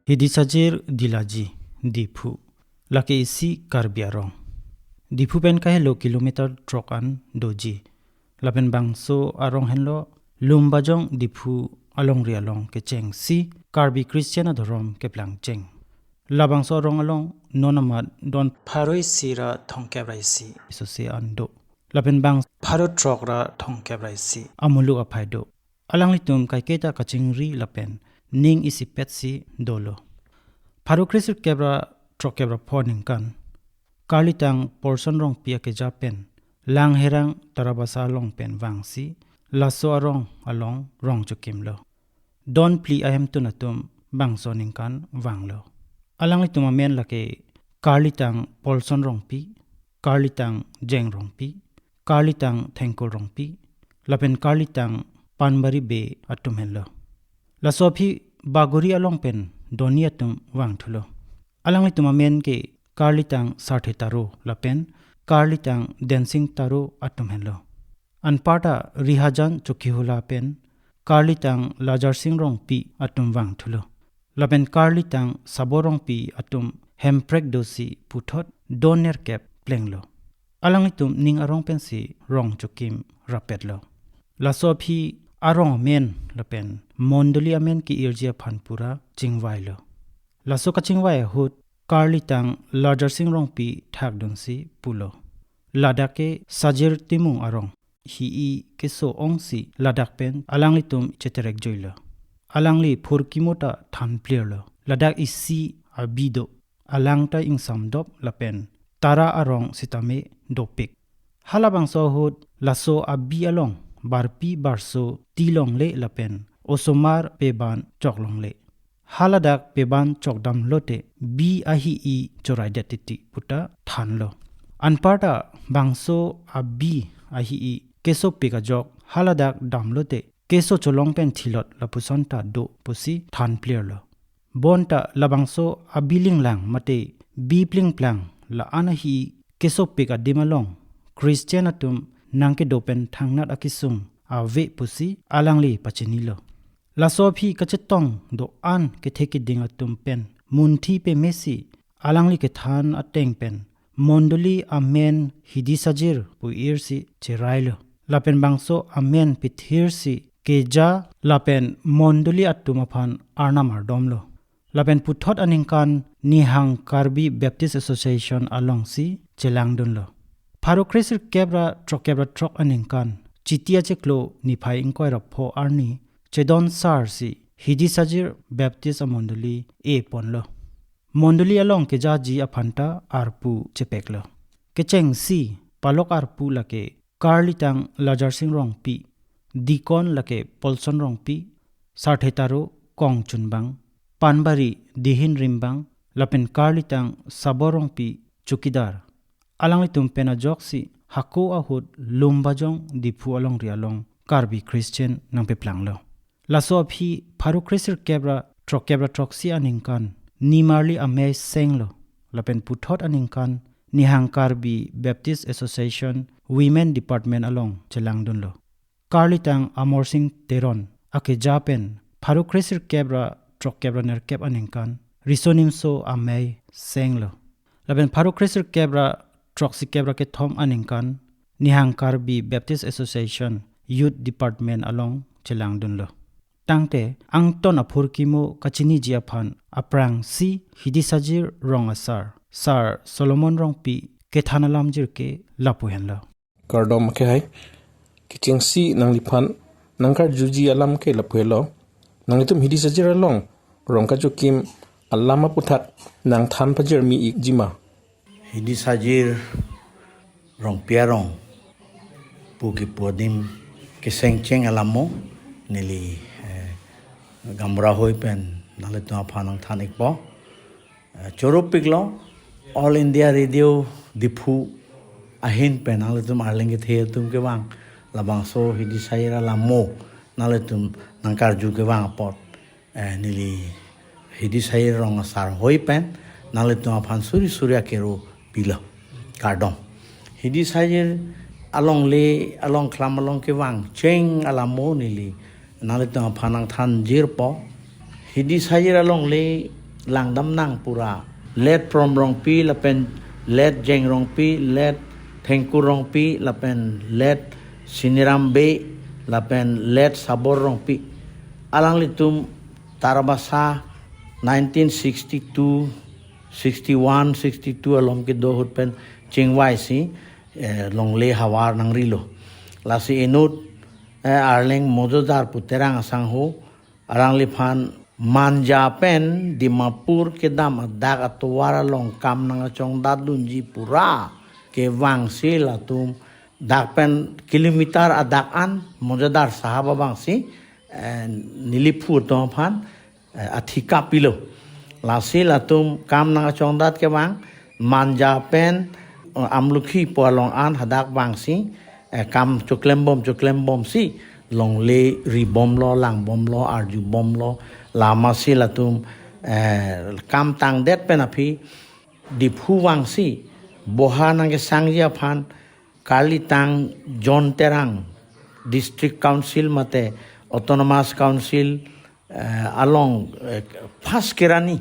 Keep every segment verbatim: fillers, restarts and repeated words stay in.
Hidisajir Dilaji, Diphu. Lake isi Karbi arong. Diphu pen kahelo kilometer throk an doji. Lapen bangso arong henlo Lumbajong Diphu alongri along kechengsi Karbi Christian adhorom keplangcheng. Labangso arong along non amat don pharo isi ra thomkep ra isi sose an do. Lapen bang pharo throk ra thomkep ra isi amuluk aphai do. Alanglitum kaiketa kachingri lapen ning isipetsi dolo. Pharo kresirkep ra throkkep ra pho aningkan, Karlitang Polson Rongpi akeja pen Langherang Tarabasa along pen vangsi laso arong along rong chokimlo. Don phli ahemtun atum bangso aningkan vanglo. Alanglitum amen lake Karlitang Polson Rongpi, Karlitang Jeng Rongpi, Karlitang Thengkul Rongpi, lapen Karlitang Panbari Bey atum henlo. Laso aphi Bagori along pen doni atum vangthulo. Alanglitum amen ke Karlitang Sarthe Taro lapen Karlitang Densing Taro atum henlo. Anparta Rihajan Chokihola pen Karlitang Lajarsing Rongpi atum vangthulo. Lapen Karlitang Sabo Rongpi atum hemprek dosi puthot don nerkep plenglo. Alanglitum ning arong pensi rong chokim rapetlo. Laso aphi arong amen lapen mondoli amen ke-irji aphan pura chingvailo. Laso kachingvai ahut Karlitang Lajarsing Rongpi thakdunsi pulo, ladak ke Sajir Timung arong hi-i keso ongsi ladak pen alanglitum cheterek juilo. Alangli phurkimo ta thanplirlo. Ladak isi abi do. Alang ta ingsamdop lapen Tara arong sitame dopik. Halabangso ahut laso abi along barpi barso ti longle lapen osomar peban chok longle. Haladak peban chokdamlote bi ahi-i choraidet titi puta thanlo. Anparta bangso abi ahi-i kesopik ajok haladak damlote keso cholong pen thilot lapuson ta do pusi thanplirlo. Bonta labangso abi linglang mate bi plingplang la-an ahi-i kesopik adim along Christian atum nangkedo pen thangnat akesung ave pusi alangli pachinilo. Laso aphi kachetong do-an kethe keding atum pen munthi pemesi alangli kethan ateng pen mondoli amen Hidisajir pu-irsi cherailo. Lapen bangso amen pithirsi keja lapen mondoli atum aphan arnam ardomlo. Lapen puthot aningkan Nihang Karbi Baptist Association alongsi chelangdunlo. Pharo kresirkep ra throkkep ra throk aningkan Chiti achiklo niphai ingkoi ra pho arni Chedon Sar si Hidisajir Baptist amondoli eponlo. Mondoli along kejaji aphanta arpu chepeklo. Kechengsi palok arpu lake Karlitang Lajarsing Rongpi, Dikon lake Polson Rongpi, Sarthe Taro Kongchunbang, Panbari Dihin Rimbang, lapen Karlitang Sabo Rongpi Chukidar. Alanglitum pen ajoksi hako ahut Lumbajong Diphu alongri along Karbi Christian nangpeplanglo. Laso aphi pharo kresirkep ra throkkep ra throksi aningkan nimarli amei senglo. Lapen puthot aningkan Nihang Karbi Baptist Association Women Department along chelangdunlo. Karlitang Amor Sing Teron akeja pen pharo kresirkep ra throkkep ra nerkep aningkan riso nimso amei senglo. Lapen pharo kresirkep ra throksikep ra kethom aningkan Nihang Karbi Baptist Association Youth Department along chelangdunlo. Tangte angton aphurkimo kachiniji aphan aphrangsi Hidisajir rong asar Sar Solomon Rongpi kethan alamjir ke lapu henlo. Kardom ke hai. Kechengsi nangliphan nangkarjuji alam ke lapu helo. Nanglitum Hidisajir along rong kachokim alam aputhak nangthan pajirmi ikjima? Hidisajir Rongpi arong pu kipu adim kesengcheng alamo neli, eh, gamra hoi pen nanglitum aphan nangthan ikpo. Eh, choro piklo, All India Radio Diphu ahin pen nanglitum arleng kethe atum kevang labangso Hidisajir alamo nanglitum nangkarju kevang apot, eh, neli Hidisajir rong asar hoi pen nanglitum aphan suri suri akero pilo. Kardom. Hidisajir alongle, along klam along kevang cheng alamo neli nanglitum aphan nangthanjirpo. Hidisajir alongle langdam nang pura. Let Prom Rongpi lapen let Jeng Rongpi, let Thengkur Rongpi lapen let Siniram Bey lapen let Sabor Rongpi. Alanglitum Tarabasa nineteen sixty-two, sixty-one, sixty-two along kedo ahut pen chingvaisi, eh, longle havar nangrilo. Lasi inut, eh, Arleng Mojodar pu Terang asangho, alangliphan Manja pen Dimapur kedam adak atovar along kam nangkachongdatdunji pura kevangsi latum dak pen kilometer adak an Mojodar sahab abangsi, eh, neliphu atum aphan, eh, athika pilo. Lasi latum kam nangkachongdat kevang, Manja pen, eh, Amlukhi pu along an hadak vangsi, eh, kam choklembom choklembomsi longle ribomlo, langbomlo, arjubomlo, la amatsi latum, eh, kam tangdet pen aphi Diphu vangsi boha nangkesangji aphan Karlitang John Terang, District Council mate Autonomous Council, eh, along, eh, first kerani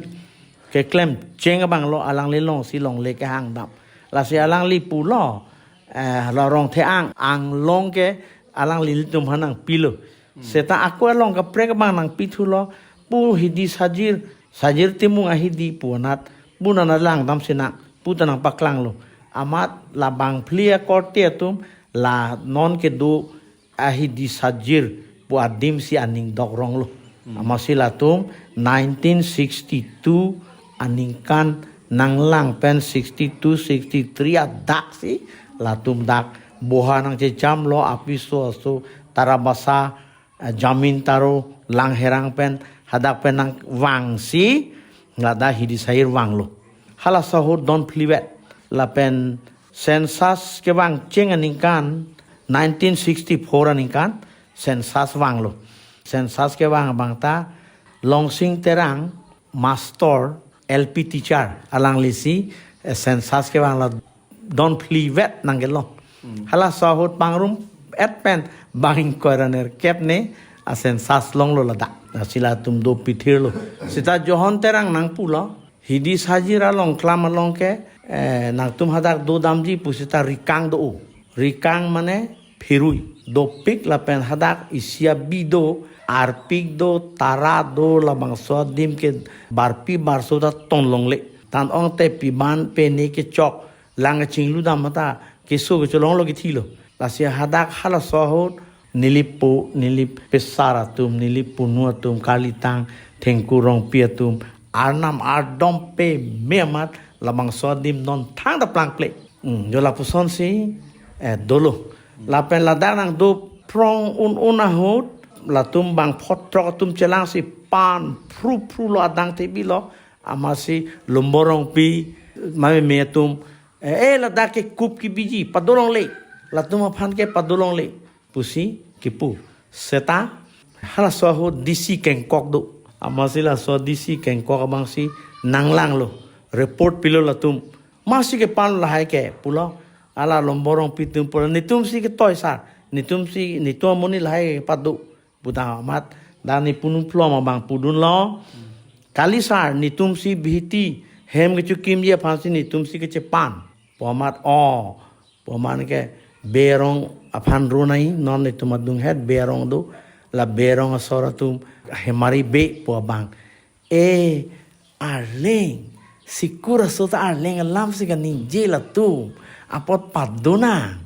keklem cheng abanglo, alangli alongsi longle kehangdam. Lasi alangli pulo, eh, la Rongthe-ang, anglong ke alanglitum aphan nangpilo. Seta ako along kaprek abang nangpithulo, pu Hidi Sajir, Sajir Timung ahidi pu anat, pu nana langdamsi nang, pu ta nangpaklanglo. Amat labang phli akorte atum, la non kedo ahidi Sajir pu adimsi aning dok ronglo. Amatsi latum nineteen sixty-two aningkan nanglang pen sixty-two, sixty-three adaksi latum dak boha nangchechamlo, apiso aso Tarabasa, eh, Jamin Taro, Langherang pen, hadak pen nangvangsi, ladak Hidi Sajir vanglo. Halaso ahut don phlivet, lapen census kevang cheng aningkan, nineteen sixty-four aningkan, census vanglo. Census kevang abang ta, Longsing Terang, master, L P teacher, alanglisi, eh, census kevanglo don phlivet nangkelo. Halaso ahut pangrum et pen bang ingkoi ra nerkep ne a census longlo ladak. Lasi latum dopithirlo. Seta Johon Terang nangpulo, Hidi Sajir along klam along ke, eh, nangtum hadak dodamji pu seta rikang do-o. Rikang mane phirui. Dopik lapen hadak isi abi do, arpik do, tara do, labangso adim ke barpi barso ta ton longle. Tan ong te piban pene kechok, lang kachingludam mata, keso kecholonglo kethilo. Lasi hadak halaso ahut, neli po, neli pesar atum, neli punu atum, Karlitang, Thengkur Rongpi atum, arnam ardom peme amat, labangso adim non thangta plangple. Hmm, jo lapusonsi, eh, dolo. Lapen ladak nangdo phrong un-un ahut, latum bang photrok atum chelangsi pan phru phru lo, adang thebilo, amatsi Lumbor Rongpi, mame me atum, eh, eh, ladak ke kup kebiji, padolongle, latum aphan ke padolongle pusi kipu. Seta, halaso ahut D C kengkok do. Amatsi laso D C kengkok abangsi nanglanglo. Report pilo latum. Masi kepan lahai ke pulo. Ala Lumbor Rongpi atum pulo. Netumsi ketoi sar. Netumsi, netum amonit lahai pado. Pu ta amat. Dan ne punu phlom abang pudunlo. Kali sar, netumsi bihiti. Hem kechokimji aphansi netumsi kechepan. Pu amat o. Pu amat ke Bey Arong aphan ronai, non netum adunghet Bey Arong do, la Bey Arong asor atum Hemari Bey pu abang. E, Arleng, sikur aso ta Arleng alamsi kaningje latum, apot padonang,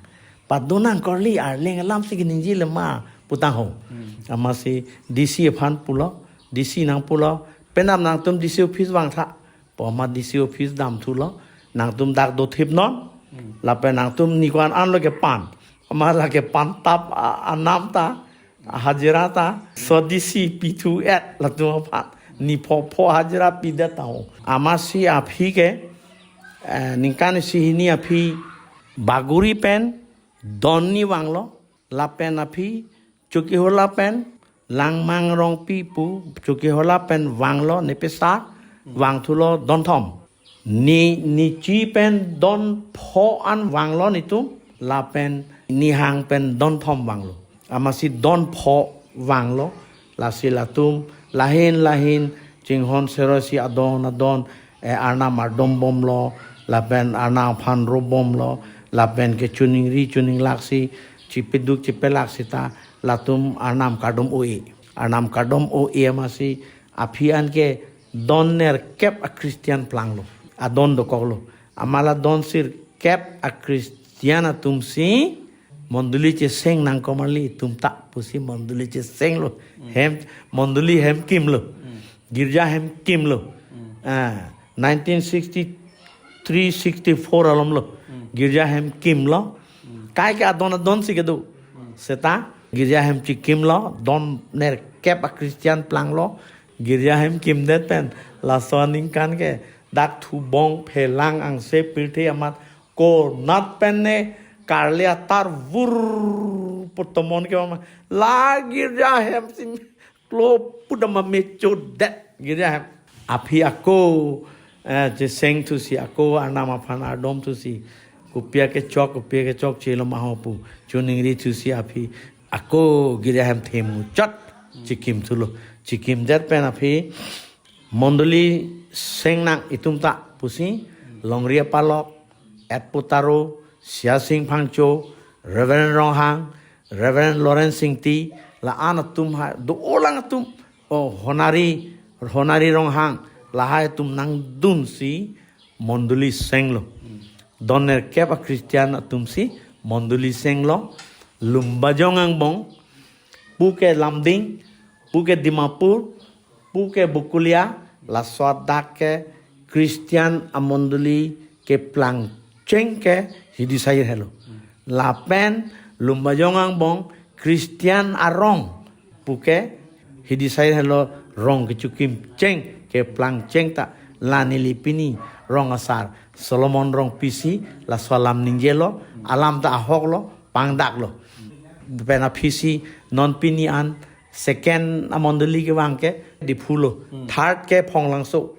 padonang korli Arleng alamsi kaningje lema, pu tangho. Amatsi D C aphan pulo, D C nangpulo, penap nangtum D C office vangtha. Pu amat D C office damthulo, nangtum dak dothipnon, lapen nangtum niko-an anlo kepan. Amat la kepan tap a-, anam ta, hajira ta, so D C pithu-et latum aphan. Ne pho pho hajira pidet tangho. Amatsi aphi ke, eh, ningkan isi hini aphi Baguri pen, don ni vanglo, lapen aphi Chokihola pen Langmang Rongpi pu Chokihola pen vanglo, ne pesa vangthulo don thom. Ne, ne chi pen don pho an vanglo netum, lapen ne hang pen don thom vanglo. Amatsi don pho vanglo, lasi latum lahin lahin chinghon seroi si adon adon, eh, Arnam ardom bomlo, lapen Arnam aphan ro bomlo, lapen ke choningri choninglak si, chipeduk chipelak seta, latum Arnam kardom o-e. Arnam kardom o-e amatsi, aphi an ke don nerkep a-Christian planglo. Adon dokoklo. Amat la don sirkep a-Christian atumsi mondoli cheseng nangkok marli, itum ta pusi mondoli chesenglo. Hem, mondoli hem kimlo. Girja hem kimlo. Ah, nineteen sixty-three sixty-four alomlo. Girja hem kimlo. Kaike adon adon si kedo. Seta girja hem chikimlo, don nerkep a-Christian planglo. Girja hem kimdet pen laso aningkan ke dak thubong phelang angse pirthe amat konat pen ne karle atar vur pu tomon ke mama la girja hem si klo pudam amechodet girja hem. Aphi ako, eh, cheseng thusi ako Arnam aphan ardom thusi, kopi akechok, kopi akechok chelo ma ho pu choningri thusi aphi ako girja hem themuchot chikim thulo. Chikimdet pen aphi mondoli seng nang itum ta pusi, Longri apalok, Etpu Taro, Siasing Phangcho, Reverend Ronghang, Reverend Lawrence Ingti, la-an atum ha, do-olang atum, oh, Honari, Honari Ronghang, lahai atum nangdunsi mondoli senglo. Don nerkep a-Christian atumsi mondoli senglo. Lumbajong angbong, puke Lumding, puke Dimapur, puke Bokolia, laso adak ke Christian amondoli keplangcheng ke Hidi Sair helo. Lapen Lumbajong angbong Christian arong puke Hidi Sair helo, rong kechokimcheng keplangcheng ta la neli pini rong asar Solomon Rongpi si laso alam ningjelo, alam ta ahoklo, pangdaklo. Pen aphi si non pini an second amondoli kevang ke Diphu lo. Third ke Phonglangso.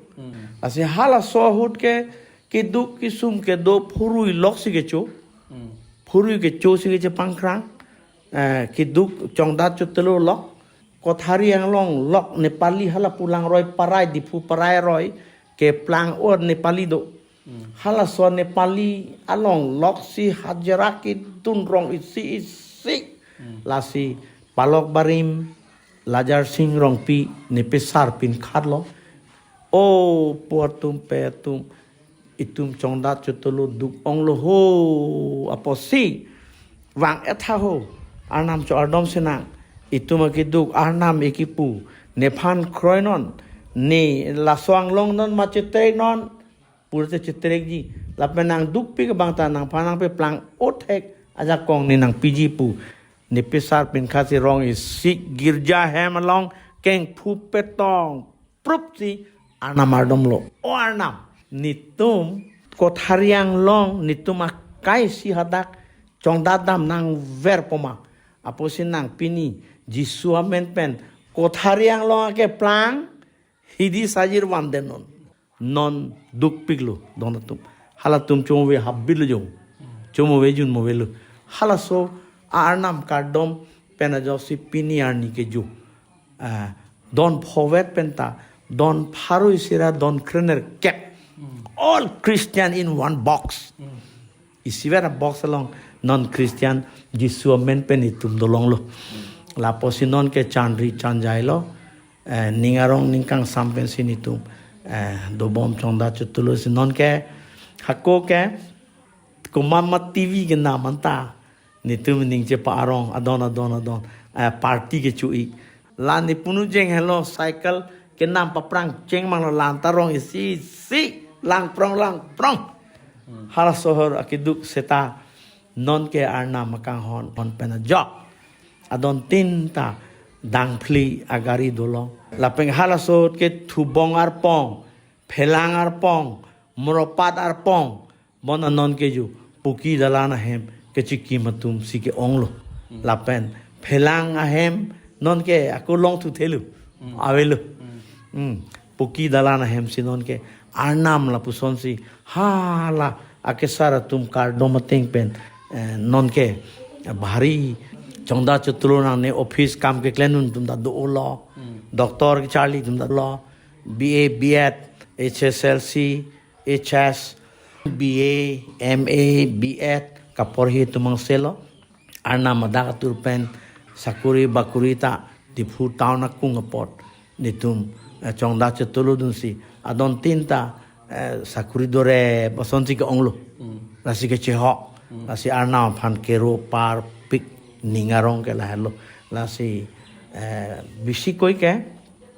Lasi halaso ahut ke keduk kesum kedo phurui lok si kecho. Phurui kecho si kechepangkrang. Eh, keduk chongdat chotelo lok. Kothari anglong lok Nepali hala pu Langroi parai, Diphu parai roi keplang or Nepali do. Halaso Nepali along lok si hajira kedun rong isi isi. Lasi palok barim Lajar Sing Rongpi ne pesar pinkhat lo. O pu atum pe atum, itum chongdat chotelo duk onglo ho, apotsi vang-et tha ho. Arnam cho-ardom sinang. Itum akeduk Arnam ekipu nephan kroinon, ne laso anglong non ma chetreknon, purte chetrekji. Lapen nangdukpik abang ta nangphan nangpeplang othek ajakong ne nangpiji pu ne pesar pinkhat si rong isi girja hem along kengphu petong prup si Arnam ardomlo. O Arnam, netum Kothari anglong netum akai si hadak chongdat dam nangver poma. Apotsi nang pini Jisu amen pen Kothari anglong akeplang Hidi Sair vandenon. Non dukpiklo don atum. Halatum chomo ave habit lo jong. Chomo ave jun mo avelo. Halaso a-Arnam kardom pen ajoksi pini arni kejo. Ah, don phovet penta, don pharo isi ra don krenerkep. All Christian in one box. Isivet a-box along non Christian Jisu amen pen itum dolonglo. Lapusi non ke chanri chanjai lo, eh, ning arong ning kangsam pensi netum, eh, dobom chongdat chotelo si non ke hako ke komat ma T V kenam anta netum ning chepa-arong adon adon adon, eh, party kecho-ik. La ne punu jeng helo cycle kenam paprang cheng manglo, la anta rong isi isi langprong langprong. Halaso ahor akeduk seta non ke Arnam akanghon hon pen ajok. Adon tin ta dangphli agari dolo. Lapen halaso ahut ke thubong arpong, phelang arpong, moropat arpong, bon anon kejo puki dalan ahem kechikim atum si ke-onglo. Lapen phelang ahem non ke ako longthu thelo. Avelo. Hmm. Puki dalan ahem si non ke Arnam lapuson si hala akesar atum kardom ateng pen, eh, non ke bhari chongdat chotelo nangne, office kam keklem atum ta dolo. Doctor kecharli atum ta dolo. B A, B Ed, H S L C, H S, B A, M A, B Ed, kaporhi atum angselo. Arnam adak atur pen sakuri bakuri ta Diphu town akung apot nelitum, eh, chongda chetulu dunsi adon tin ta, eh, sakuri dore pasonsi ke-onglo. Lasi kechehok. Lasi Arnam aphan kero parpik, ning arong ke lahelo. Lasi, eh, bisi koi ke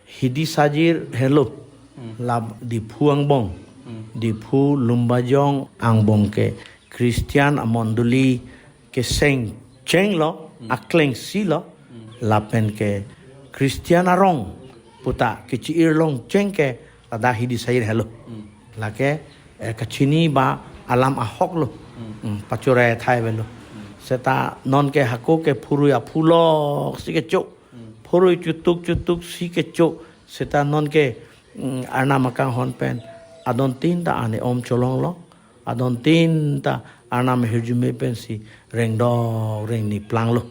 Hidi Sajir helo. La Diphu angbong. Diphu Lumbajong angbong ke Christian amondoli keseng chenglo, akleng silo, lapen ke Christian arong puta kechi-ir longcheng ke ladak Hidi Sajir helo. Lake, eh, kachini ba alam ahoklo. Hmm, pachore thai avelo. Seta non ke hako ke phurui aphu loksi kecho. Phurui chutuk chutuksi kecho. Seta non ke, mm, Arnam akanghon pen adon tin ta ane om cholonglo. Adon tin ta Arnam ahirjume pensi rengdok rengni planglo.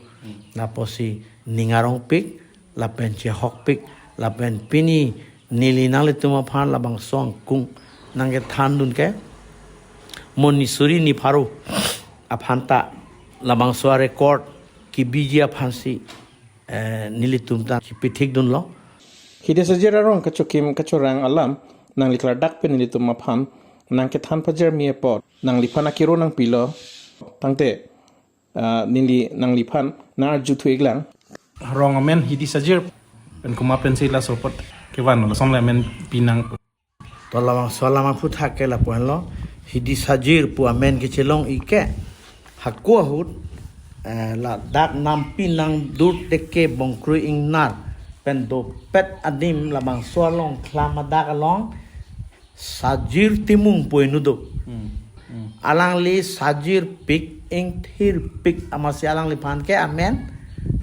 Lapusi ning arongpik, lapen chehokpik, lapen pini neli nanglitum aphan labangso angkung nangkethandun ke mo ni suri ni pharo aphan ta labangso arecord kebiji aphansi, eh, nelitum ta kepithikdunlo. Hidi Sajir arong kachokim kachorang alam nangli klardak pen nelitum aphan nangkethan pajirmi apot nangliphan akero nangpilo. Tangte, ah, neli nangliphan nang-arju thu-iklang. Rong amen Hidi Sajir pen komat pensi laso apot kevan, lason le amen pinang. To labangso alam aphuthak ke lapu-anlo, Hidi Sajir pu amen kechelong-ik ke. Hako ahut, eh, ladak nampi nangdur teke Bongkroi Ingnar pen dopet adim labangso along klam adak along Sajir Timung pu heno do. Hmm, hmm. Alangli sajirpik, ingthirpik, amatsi alangliphan ke amen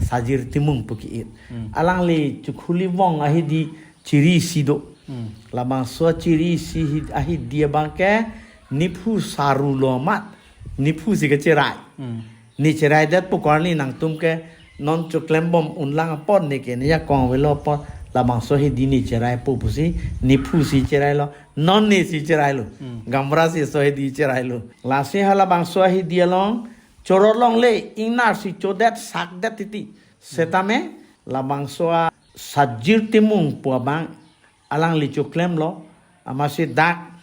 Sajir Timung pu ke-ir. Hmm. Alangli Chukhulimong ahidi chiri isi do. Hmm. Labangso chiri isi hi-, ahidi abang ke Niphu Saru lo amat. Niphu si kecherai. Hmm. Ne cheraidet pu ko arni nangtum ke non choklembom unlang apot ne ke ne jakong avelo apot labangso hidi ne cheraipo pusi Niphu si cherailo, non ne si cherailo. Hmm. Gamra si so hidi cherailo. Lasi halabangso hidi along chorot longle, ingnar si chodet sakdet titi. Setame labangso a Sajir Timung pu abang alangli choklemlo, amatsi dak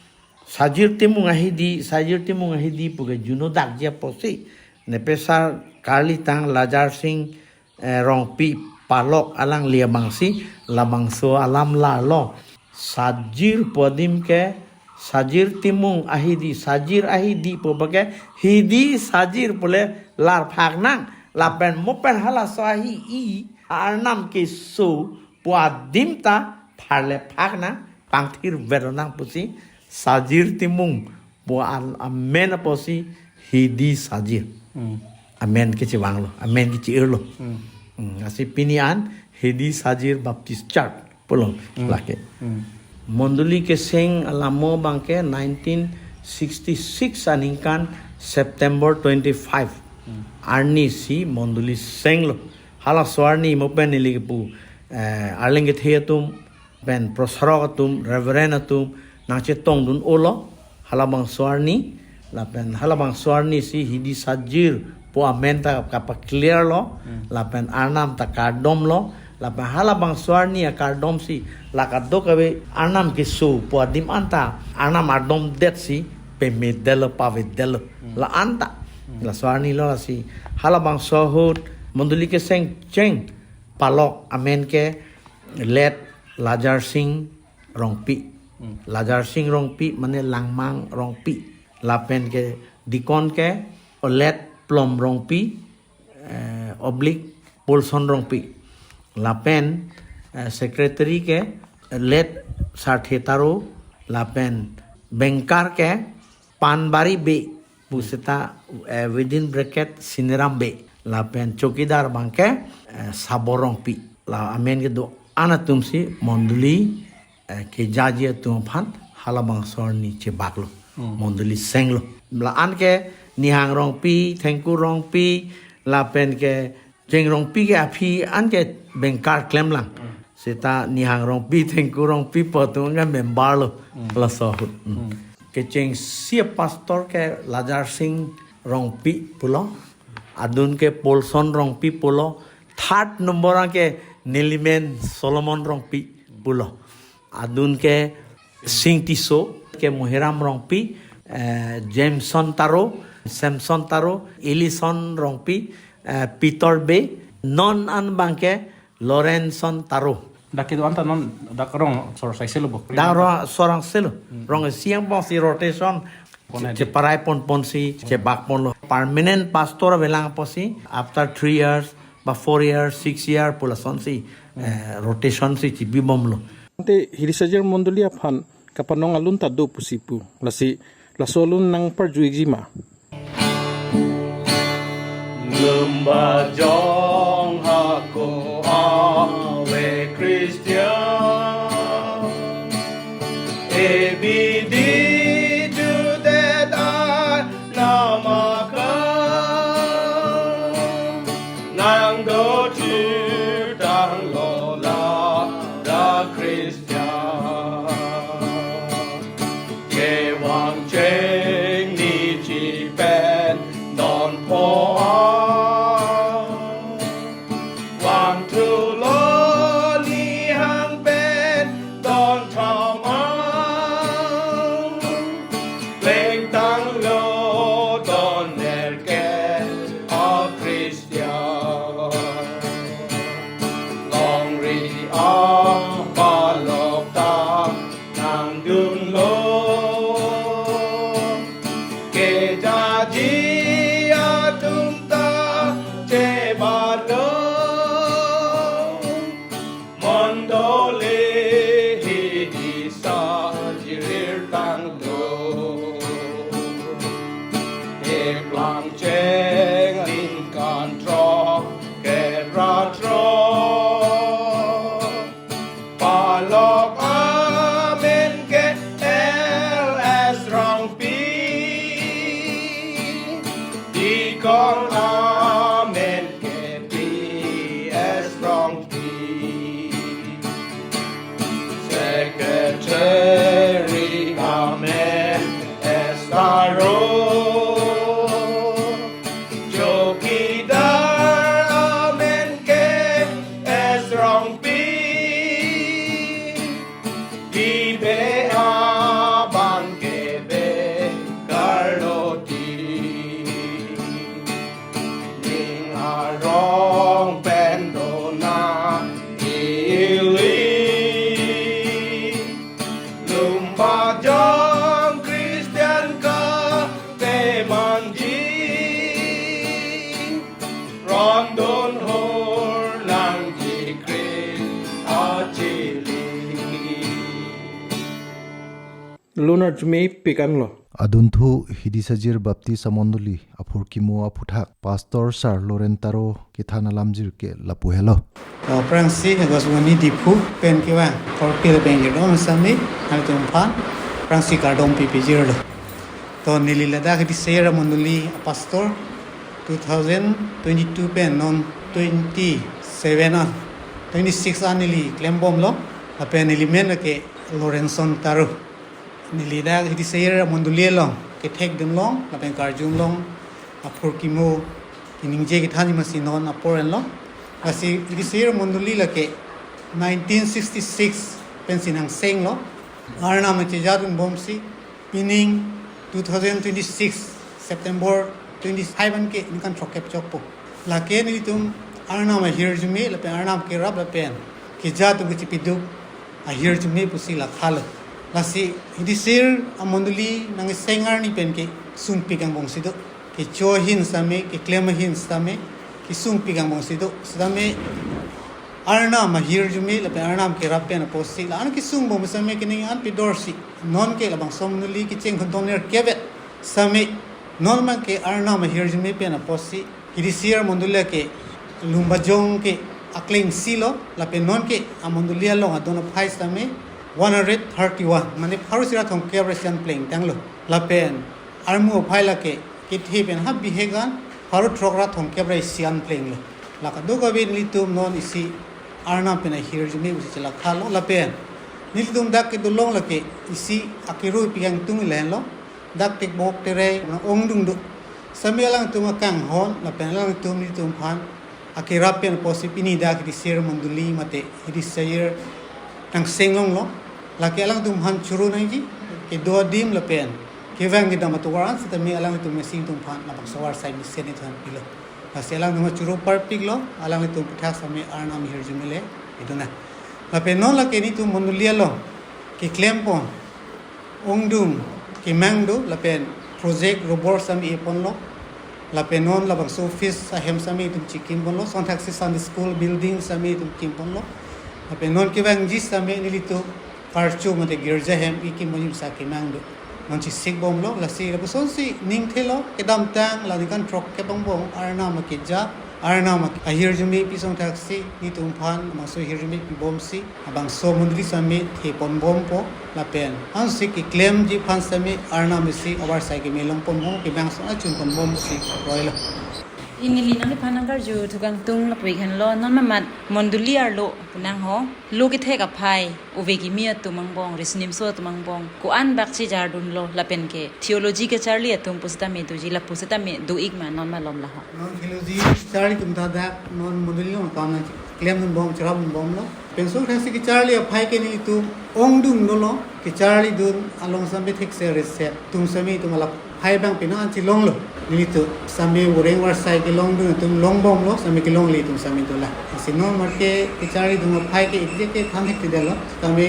Sajir Timung ahidi, Sajir Timung ahidi pu ke juno dakji apotsi, nepesar karlitang Lajar Sing, eh, Rongpi Palok alangli abangsi labangso alam larlo. Sajir pu adim ke, Sajir Timung ahidi, Sajir ahidi pu abang ke, Hidi Sajir pule lar phak nang, lapen mo pen halaso ahi-i, Arnam keso pu adim ta pharle phak nang, pangthir ver nang pusi Sajir Timung pu al-, amen apotsi Hidi Sajir. Hmm. Amen kechevanglo, amen kechi-irlo. Hmm. Hmm, lasi pini an Hidi Sajir Baptist Church pulo. Hmm. Lake. Hmm. Mondoli keseng alamo abang ke nineteen sixty-six aningkan September twenty-five. Hmm. Arni si mondoli senglo. Halaso arni mo pen neli kepu, eh, arleng kethe atum, pen prosarok atum, reverend atum, nangchetongdun-olo, halabangso arni, lapen halabangso arni si Hidi Sajir pu amen ta kapa-clear lo, hmm, lapen Arnam ta kardomlo, lapen halabangso arni akardom si, la kadokave Arnam keso pu adim anta, Arnam ardomdet si, pemedetlo, pavedetlo, hmm, la anta. Hmm. Laso arni lo lasi, halabangso ahut, mondoli keseng cheng, Palok amen ke late Lajar Sing Rongpi. Hmm. Lajar Sing Rongpi mane Langmang Rongpi. Lapen ke deacon ke late Plom Rongpi, eh, oblique Polson Rongpi. Lapen, eh, secretary ke late Sarthe Taro. Lapen bengkar ke Panbari Bey pu seta, eh, within bracket Siniram Bey. Lapen chowkidar abang ke, eh, Sabor Rongpi. La amen kedo-an atum si mondoli, eh, kejaji atum aphan halabangso arni chebaklo. Hmm. Mondoli senglo. La-an ke Nihang Rongpi, Thengku Rongpi, lapen ke Jeng Rongpi ke aphi an ke bengkar klemlang. Hmm. Seta Nihang Rongpi, Thengku Rongpi pu atum ke member lo, laso ahut. Hmm. Kechengsi pastor ke Lajar Sing Rongpi pulo. Adun ke Polson Rongpi pulo. Third number ke nelimen Solomon Rongpi pulo. Adun ke Sing Tisso, ke Muhiram Rongpi, eh, Jameson Taro, Samson Taro, Elison Rongpi, eh, Peter Bey, non an abang ke Lorenson Taro. Dak kedo-an ta non dak rong sor saiselo bo. Dak rong sor saiselo. Hmm. Rong isi angbong si rotation. Pon adi. Cheparai ponpon si, chebak ponlo. Permanent pastor avelang apotsi, after three years, ba four years, six year pu lasonsi, eh, rotation si chibibomlo. Ante Hirisajir mondoli aphan kapanong alun ta do pusi pu. Lasi laso alun nangparju-ikji ma? Lumbajong hako ave Christian. A B D judet ai namaka. Nangdo chutang lola da Christian. Kevang cheng ni chipen don po a. Vang thulo Nihang pen don thom a. Plengtanglo don nerke a Christian. Longri a palok ta nangdunlo. Kejaji atum ta chebatlo. Mondoli Hirisajir tanglo. Eplang cheng ningkan throk kep ra throk. Palok amen ke L S Rongpi. Deacon amen ke P S Rongpi. Secretary amen S Taro. Chowkidar amen ke S Rongpi. Dibe abang ke Be Karloti. Ning arong pen dona ili. Lumbajong Christian ka temanji. Rondon hor nangji Christ achili. Lun arjumepik anlo. Adunthu Hirisajir Baptist amondoli aphurkimo aphuthak Pastor Sir Loren Taro kethan alamjir ke lapu helo. Aphrangsi Akashvani Diphu pen kevang Korpi Bengir dong sami hal tumphan aphrangsi kardom pipijirlo. To neli ladak Hirisajir amondoli apastor two thousand twenty-two pen non twenty-seven an, twenty-six an neli klembomlo, lapen neli men ke Lorenson Taro. Neli dak Hirisajir mondoli along kethekdun long lapen karjun long aphurkimo keningje kethan masi non apor enlo. Lasi Hirisajir mondoli lake nineteen sixty-six pensi nangsenglo. Arnam chejadunbomsi pining two thousand twenty-six September twenty-five an ke ningkan throkkep chokpo. Lake nelitum Arnam ahirjume lapen Arnam kerap lapen keja atum kechipiduk ahirjume pusi lakhalo. Lasi Hirisajir amondoli nangseng arni pen kesungpik angbongsi do. Kecho ahin sitame, keklem ahin sitame, kesungpik angbongsi do. Sitame Arnam ahirjume lapen Arnam kerap pen apotsi la-an kesungbom sitame kening an pidorsi. Nonke labangso amondoli kecheng khodon nerkep sitame non abang ke Arnam ahirjume pen apotsi Hirisajir amondoli ke Lumbajong ke akleng isi lo, lapen nonke amondoli along adon aphai sitame one hundred thirty-one, mane pharo isi ra thomkep ra isi an plengtanglo. Lapen armu aphai lake kethe pen ha bihek an pharo throk ra thomkep ra isi an plenglo. La kadokave nelitum non isi Arnam pen ahirjume pusi chelakha lo lapen nelitum dak kedo along lake isi akero pi kangtung le henlo, dak Tekbok Terei ongdung do sitame alangtum akanghon lapen alangtum nelitum aphan akerap pen apotsi pini dak Hidisir mondoli mate Hidisir nangseng longlo. Lake alangtum aphan choro nangji, kedo adim lapen kevang kedam atovar an sitame alangtum mesi atum aphan labangso avarsai mesen nelitum aphan pilo. Lasi alangtum choro parpiklo, alangtum aputhak sitame Arnam ahirjume le idona. Lapen non lake nelitum mondoli along keklempon ongdung kemang do lapen project robor sitame eponlo. Lapen non labangso office ahem sitame itum chekimponlo, songthaksi Sunday school building sitame itum kimponlo. Lapen non kevangji sitame nelitum karcho mate girja hem ikimponji sa kemang do. Non chesik bomlo, lasi lapusonsi ning thelo, kedamtang la ningkan throkkep angbong Arnam akeja, Arnam ahirjume pi songthaksi nelitum aphan labangso ahirjume pibomsi labangso mondoli sitame thepon bompo lapen ansi keklemji aphan sitame Arnam isi avarsai keme longpon bom, kebang son achunpon bomsi kroilo. Pini neli nangliphan nangkarju thu kangtung lapu-ik henlo, non mamat mondoli arlo punang ho, lo kethek aphai, ove kimi atum angbong, risinimso atum angbong ko-an bak chejardunlo lapen ke theology kecharli atum pusitame doji, lapu sitame do-ik ma non malom la ho? Non theology charli atum ta dak non mondoli along kam nangklemdun bom, cherapdun bomlo. Pen songthaksi kecharli aphai ke nelitum ongdung dolo, kecharlidun along sitame thekse reset atum sitame itum alap aphai abang pina ansi longlo. Nelitum sitame voreng varsai kelongdun atum longbomlo, sitame kelongle atum sitame dolang. Lasi non mamat ke kecharlidun aphai ke ejek ke than thekthedetlo. Sitame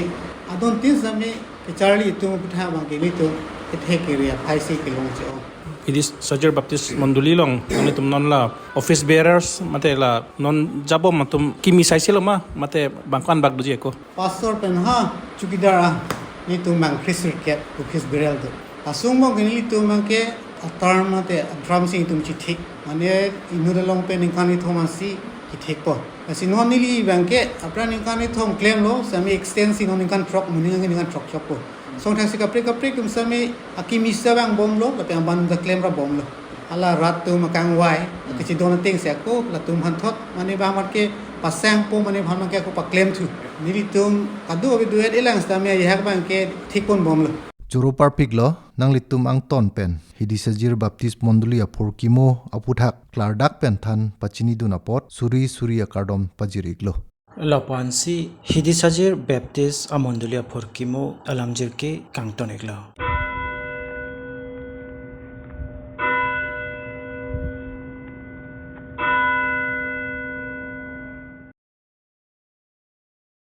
adontin sitame kecharli atum aputhak abang ke nelitum kethek kere aphaisi kelong che-o. Hidisajir Baptist mondoli along nanglitum non la office bearers mate la non jabom atum kimi saisilo ma mate bang ko-an bak doji ako? Pastor pen ha chowkidar a nelitum bang khrisirkep office bearer do. Asung bang ke nelitum bang ke aterm mate aterm si itum chethik. Mane inut along pen ningkan kethom ansi kethikpo. Lasi non neli bang ke aphrang ningkan kethom klemlo, sitame extend si non ningkan throk, moning ningkan throk chokpo. Songthaksi kaprek kaprek atum sitame akimi sa vangbomlo, lapen abang ta klemrapbomlo. Hala rat atum akangvai, kachidon ateng si ako, latum aphan thot, mane bang mamat ke pasangpo, mane bang mamat ke ako paklemthu. Nelitum kado ave duet elang sitame ajahak bang ke thikponbomlo. Choro parpiklo, nanglitum angton pen Hidisajir Baptist mondoli aphurkimo aputhak klardak pen than pachinidun apot suri suri akardom pajir-iklo. Lapu-ansi Hidisajir Baptist amondoli aphurkimo alamjir ke kangton-iklo.